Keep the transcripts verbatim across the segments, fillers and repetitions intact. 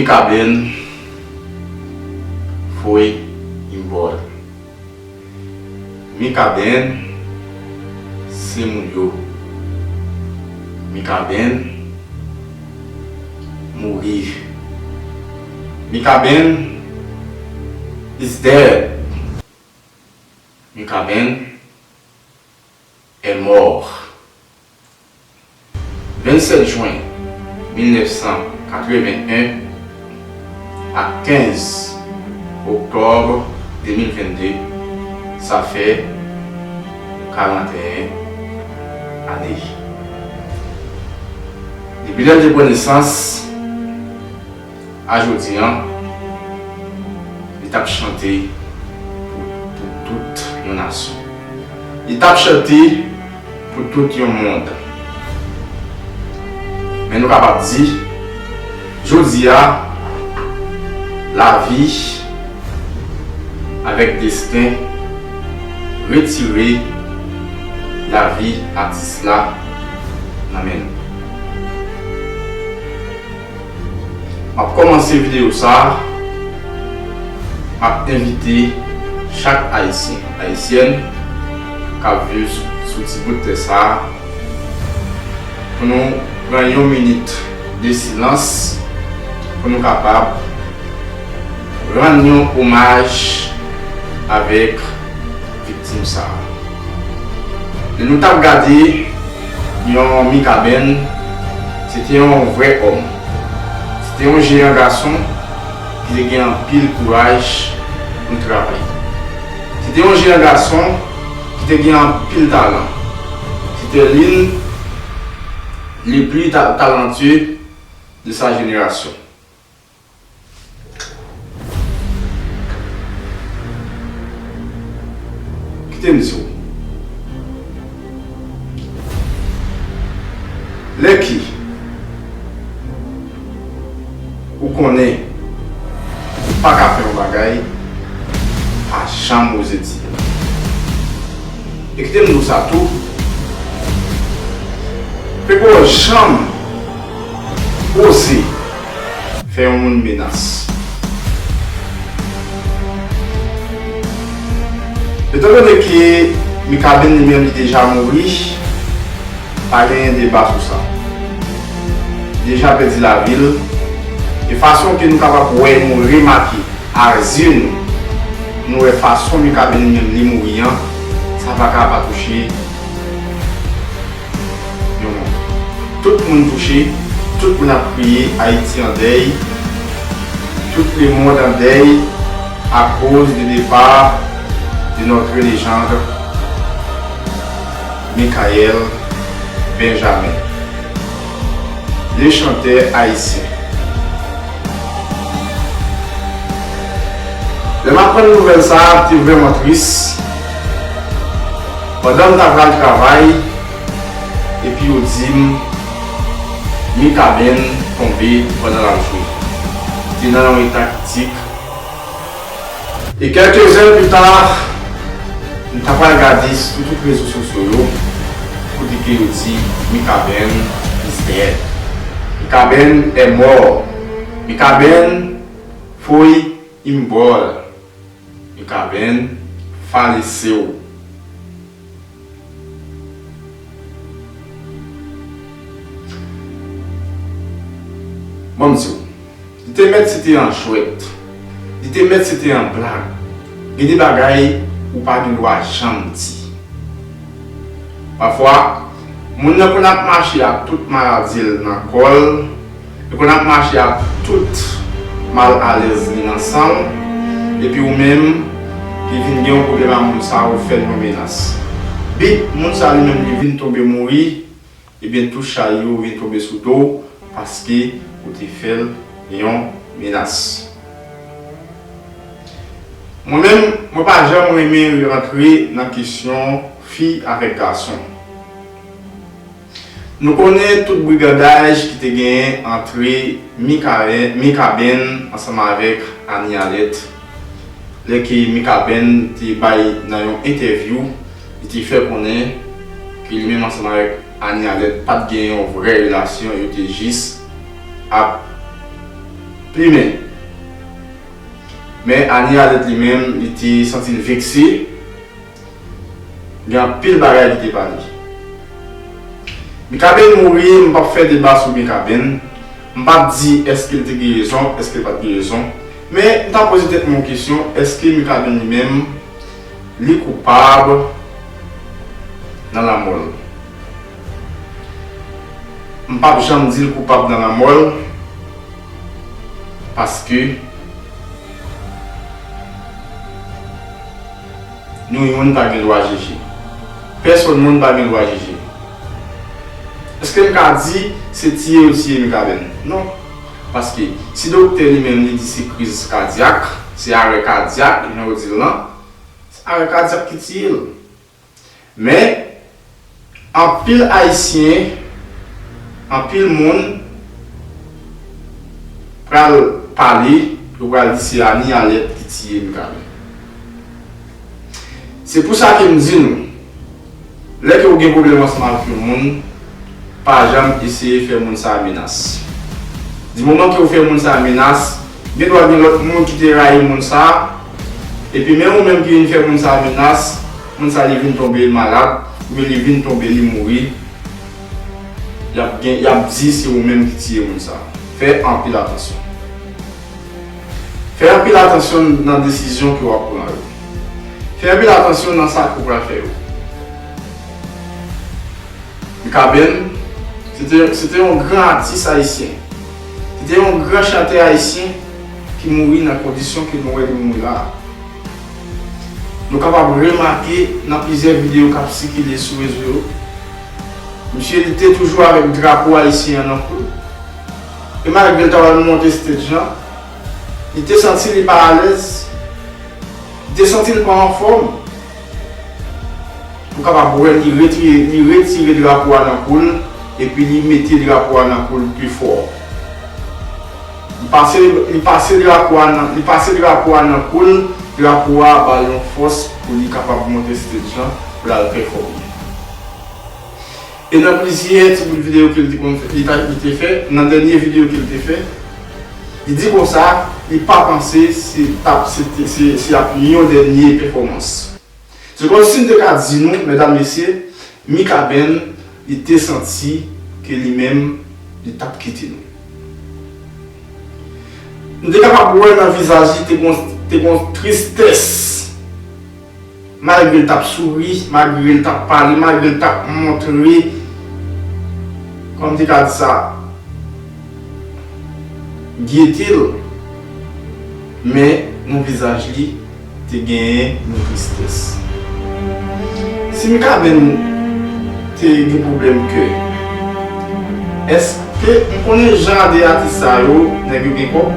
Mikaben foure yon bòl. Mikaben se moun yo. Mikaben mouri. Mikaben is dead. Mikaben est mort. Vennsèt jen mil nèf san katrevenn-en ak kenz oktòb de mil vennde, sa fè karanteyen ane. Depi lè l te pran nesans, a jodi an, li t ap chante pou, pou tout yon nasyon. Li t ap chante pou tout yon mond. Men nou kapab di, jodi a, lavi avèk desten retire lavi atis la nan men nou. M ap kòmanse videyo sa a, m ap envite chak Ayisyen, Ayisyèn k ap viv sou, sou ti bout tè sa a pou nou pran yon minit de silans pou nou kapab rann yon omaj avèk viktim sa a. Lè nou t ap gade yon Mikaben, se te yon vrè òm. Se te yon jeyan gason ki te gen anpil kouraj pou l travay. Se te yon jeyan gason ki te gen anpil talan. Se te l'un le plus ta- talentueux de sa génération. Kite m di w. Lè ke ou konnen ou pa ka fè yon bagay, pa janm oze di l. E kite m di w sa tou, peko janm oze fè yon moun menas. Etandone ke Mikaben li menm li deja mouri, pa genyen deba sou sa. Li deja pèdi lavi l. E fason ke nou kapab wè, nou remake, a zye nou, nou wè fason Mikaben li menm li mouri an, sa pa ka pa touche yon moun. Tout moun touche, tout moun ap kriye Ayiti an dèy, tout le monde en deuil à cause du départ de notre légende Michael Benjamin, le chanteur haïtien. Lè m aprann nouvèl sa a, te vrèman tris. Pandan m ta pral travay, epi yo di m Mikaben tonbe pandan l ap jwe. Li te nan yon eta kritik. E kèlke zè pita, m ta pral gade sou tout rezo sosyo yo, kote ke yo di Mikaben is dead. Mikaben est mort. Mikaben foy imbòl. Mikaben falesew. Ban m di w, li te mèt se te an jwèt, li te mèt se te an blag. Gen de bagay ou pa gen dwa janm di. Pafwa, moun nan konn ap mache ak tout maladi l nan kò l, li konn ap mache ak tout mal alèz li nan san l, epi ou menm, li vin gen yon pwoblèm ak moun sa a, ou fè l yon menas. Bi, moun sa a li menm, li vin tonbe mouri, ebyen, tout chay yo vin tonbe sou do w, paske ou te fè l yon menas. Mwen menm, mwen pa janm renmen rantre nan kesyon fi avèk gason. Nou konnen tout brigandaj ki te genyen antre Mikaben, Mikaben ansanm avèk Anie Alerte. Lè ke Mikaben te bay nan yon entèvyou, li te fè konnen ke li menm ansanm avèk Anie Alerte pa t gen yon vrè relasyon, yo te jis ap plimen. Men Annie Alette li menm, li te santi l vekse. Gen anpil bagay ki te pale. Mikaben mouri, m p ap fè deba sou Mikaben. M p ap di èske l te gen rezon, èske l pa t gen rezon. Men, m ta poze tèt mwen yon kesyon, èske Mikaben li menm, li koupab nan lanmò l? M p ap janm di l koupab nan lanmò l, paske nou youn pa gen dwa jije. Pèsonn moun pa gen dwa jije. Èske m ka di se tiye yo tiye Mikaben? Non. Paske si doktè li menm li di se kriz kadyak, se arè kadyak, jan yo di l lan, se arè kadyak ki tiye l. Men, anpil Ayisyen, anpil moun pral pale, yo pral di se Annie Alette ki tiye Mikaben. Se pou sa ke m di nou, lè ke w gen pwoblèm ansanm avèk yon moun, pa janm eseye fè moun sa a menas. Di moman ke w fè moun sa a menas, gen dwa gen lòt moun ki te rayi moun sa a, epi men ou menm ki vin fè moun sa a menas, moun sa a li vin tonbe li malad, oubyen li vin tonbe li mouri, y ap gen, y ap di se ou menm ki tiye moun sa a. Fè anpil atansyon. Fè anpil atansyon nan desizyon ke w ap pran yo. Fè anpil atansyon nan sa ke w pral fè yo. Mikaben, se te, se te yon gran atis ayisyen. Se te yon gran chantè ayisyen ki mouri nan kondisyon ke nou wè li mouri la a. Nou kapab remake nan plizyè videyo k ap sikile sou rezo yo, misye li te toujou avèk drapo ayisyen an nan kou l. E malgre l ta pral monte stage lan, li te santi li pa alèz, li te santi li pa anfòm. Ou kapab wè li retire, li retire drapo a nan kou l, epi li mete drapo a nan kou l pi fò. Li pase, li pase drapo a nan, li pase drapo a nan kou l, drapo a ba l yon fòs pou li kapab monte stage lan, pou l al pèfòme. E nan plizyè ti bout videyo ke li te konn fè, li ta, li te fè, nan dènye videyo ke li te fè, li di konsa, li pa panse se t ap, se te, se, se ap yon dènye pèfòmans. Se kòmsi m te ka di nou, medam, mesye, Mikaben, li te santi ke li menm, li t ap kite nou. Nou te kapab wè nan vizaj li, te gon, te gon tristès. Malgre l t ap souri, malgre l t ap pale, malgre l t ap montre, kòman m te ka di sa, gyete l, men nan vizaj li, te genyen yon tristès. Si Mikaben te gen pwoblèm kè, èske m konnen jan de atis sa yo, nèg yo gen kòb?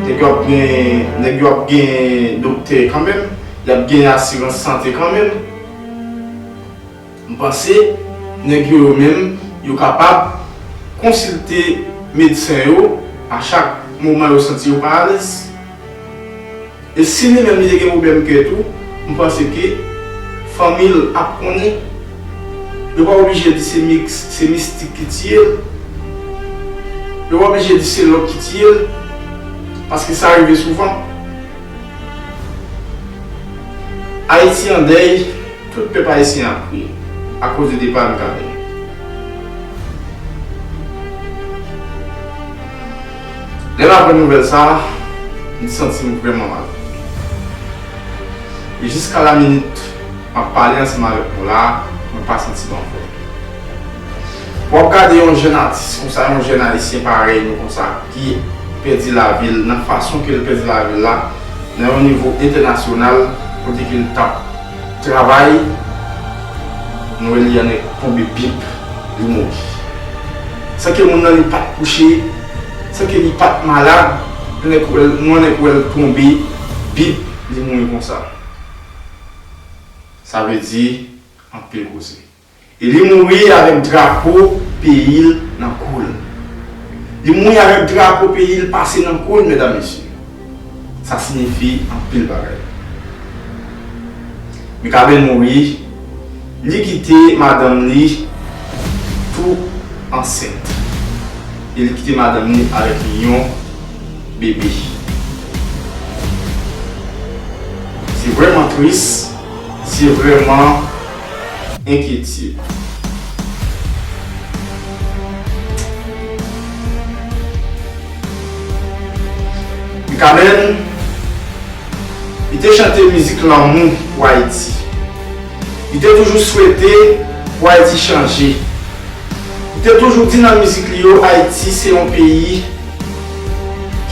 Nèg yo ap gen, nèg yo ap gen doktè kanmenm, y ap gen asirans sante kanmenm. M panse nèg yo, yo menm, yo kapab konsilte medsen yo a chak moman yo santi yo pa alèz. E si li menm li te gen pwoblèm kè tou, m panse ke fanmi l ap konnen. Yo pa oblije di se miks, se mistik ki tiye l. Yo pa oblije di se lòk ki tiye l, paske sa rive souvan. Ayiti an dèy, tout pèp ayisyen ap kriye akoz de depa Mikaben. Lè m aprann nouvèl sa a, m te santi m vrèman mal. E jiska la minit m ap pale ansanm avèk nou la a, mwen pa santi m anfòm. W ap gade yon jèn atis konsa, yon jèn ayisyen parèy nou konsa, ki pèdi lavi l nan fason ke l pèdi lavi l la, nan yon nivo entènasyonal, kote ke l t ap travay, nou wè li annik tonbe bip, li mouri. San ke moun nan li pa t kouche, san ke li pa t malad, nou annik wè l, nou annik wè l tonbe bip, li mouri konsa. Sa vle di anpil koze. E li mouri avèk drapo peyi l nan kou l. Li mouri avèk drapo peyi l pase nan kou l, medam, mesye. Sa siyifi anpil bagay. Mikaben mouri, li kite madanm li tou ansent. E li kite madanm li avèk yon bebe. Se vrèman tris, se vrèman enkyetye. Mikaben, li te chante mizik lanmou pou Ayiti. Li te toujou swete pou Ayiti chanje. Li te toujou di nan mizik li yo, Ayiti se yon peyi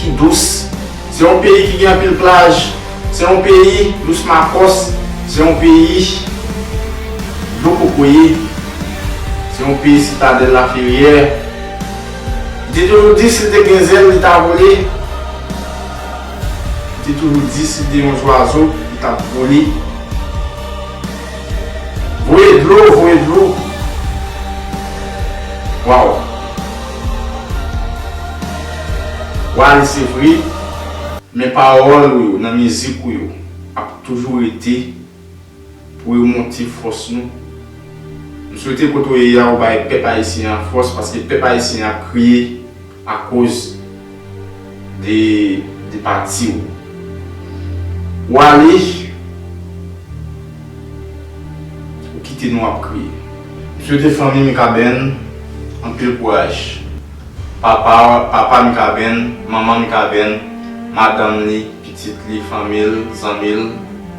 ki dous, se yon peyi ki gen anpil plaj, se yon peyi dous makòs, se yon peyi dlo kokoye, se yon peyi sitadèl laferyè. Li te toujou di si l te gen zèl, li ta vole. Li te toujou di si l te yon zwazo, li t ap vole. Voye dlo, voye dlo. Waw. Wally, se vre, men pawòl ou yo nan mizik ou yo ap toujou rete pou remonte fòs nou. M swete kote w ye a, ou bay pèp ayisyen an fòs, paske pèp ayisyen an kriye akoz de, de pati w. Ou ale, ou kite nou ap kriye. M swete fanmi Mikaben anpil kouraj. Papa, papa Mikaben, manman Mikaben, madanm li, pitit li, fanmi l, zanmi l,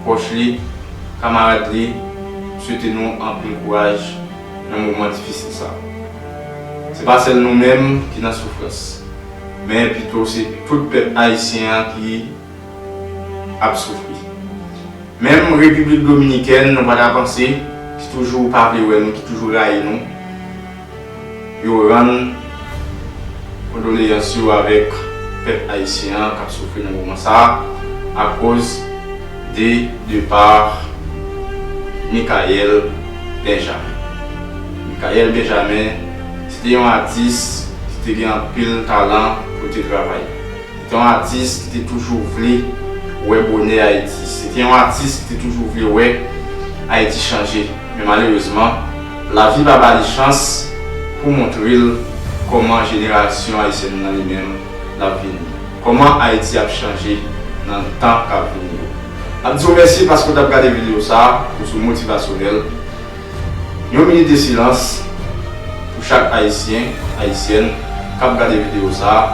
pwòch li, kamarad li, m swete nou anpil kouraj nan moman difisil sa a. Se pa sèl nou menm ki nan soufrans, men pito se tout pèp ayisyen an ki ap soufri. Menm Repiblik Dominikèn, nou pa ta panse, ki toujou pa vle wè nou, ki toujou rayi nou, yo rann kondoleyans yo avèk pèp ayisyen an k ap soufri nan moman sa a, akoz de depa Michaël Benjamin. Michaël Benjamin, se te yon atis ki te gen anpil talan pou l te travay. Se te yon atis ki te toujou vle wè bonè Ayiti. Se te yon atis ki te toujou vle wè Ayiti chanje. Men malerezman, lavi pa ba li chans pou montre l kòman jenerasyon ayisyèn nan li menm l ap vini. Kòman Ayiti ap chanje nan tan k ap vini yo. N ap di w mèsi paske w t ap gade videyo sa a, ou sou Motivasyonèl. Yon minit de silans pou chak Ayisyen, Ayisyèn k ap gade videyo sa a,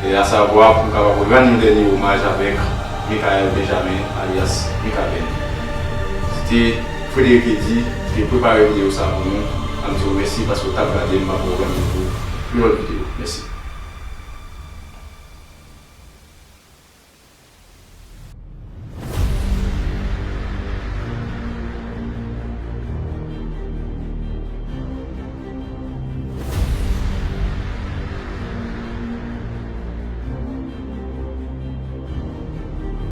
e asavwa pou n kapab rann yon dènye omaj avèk Michaël Benjamin, alyas Mikaben. Se te Frédéric Eddy ki te prepare videyo sa a pou nou. N ap di w mèsi paske w t ap gade, m ap ba w randevou pou yon lòt videyo. Mèsi.